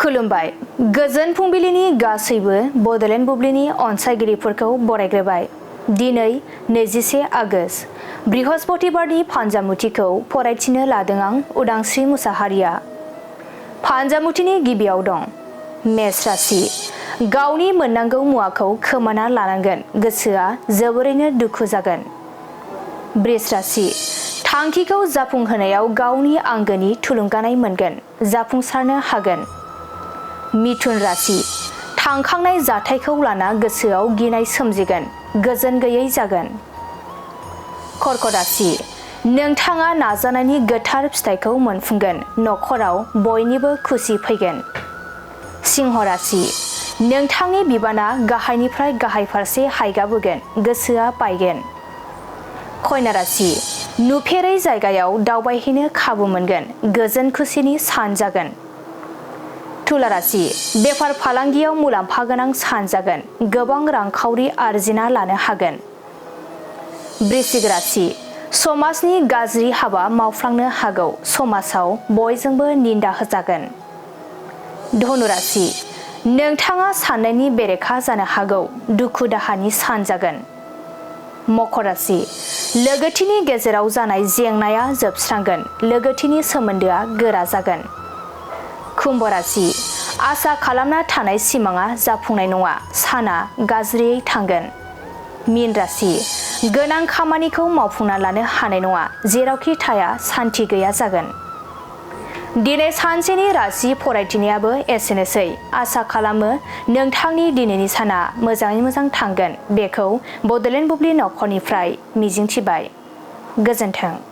खुलुमबाय गोजोन फुंबिलिनि गासैबो बडलेण्ड बुब्लिनि अनसायगिरिफोरखौ बरायग्रोबाय। दिनै 21 आगस्ट बृहस्पतिबारनि फान्जामुथिखौ फरायथिनो लादों आं उदांस्रि मुसाहारिया। फान्जामुथिनि गिबियाव दं मेष राशि। गावनि मोननांगौ मुवाखौ खोमाना लानांगोन, गोसोआ जोबोरैनो दुखु जागोन। वृष राशि। थांखिखौ जाफुंहोनायाव गावनि आंगोनि थुलुंगानाय मोनगोन, जाफुंसारनो हागोन। मिथुन राशि। थांखांनाय जाथायखौ लाना गोसोआव गिनाय सोमजिगोन, गोजोन गैयै जागोन। कर्कट राशि। नोंथाङा नाजानायनि गोथार फिथाइखौ मोनफुंगोन, नखराव बयनिबो खुसि फैगोन। सिंह राशि। नोंथांनि बिबाना गाहायनिफ्राय गाहाय फारसे हायगाबोगोन, गोसोआ बायगोन। कन्या राशि। नुफेरै जायगायाव दावबायहैनो खाबु मोनगोन, गोजोन खुसिनि सान जागोन। तुला राशि। बेफार फालांगियाव मुलाम्फा गोनां सान जागोन, गोबां रांखावरि आरजिना लानो हागोन। वृश्चिक राशि। समाजनि गाज्रि हाबा मावफ्लांनो हागौ, समाजाव बयजोंबो निन्दा होजागोन। धनु राशि। नोंथाङा साननायनि बेरेखा जानो हागौ, दुखु दाहानि सान जागोन। मकर राशि। लोगोथिनि गेजेराव जानाय जेंनाया जोबस्रांगोन, लोगोथिनि सोमोन्दोआ गोरा जागोन। कुम्भ राशि। आसा खालामना थानाय सिमाङा जाफुंनाय नङा, साना गाज्रियै थांगोन। मीन राशि। गोनां खामानिखौ मावफुंना लानो हानाय नङा, जेरावखि थाया सान्थि गैया जागोन। दिनै सानसेनि राशि फरायथिनायाबो एसेनोसै। आसा खालामो नोंथांनि दिनैनि साना मोजाङै मोजां थांगोन, बेखौ बडलेण्ड बुब्लि नखरनिफ्राय मिजिंथिबाय। गोजोन्थों।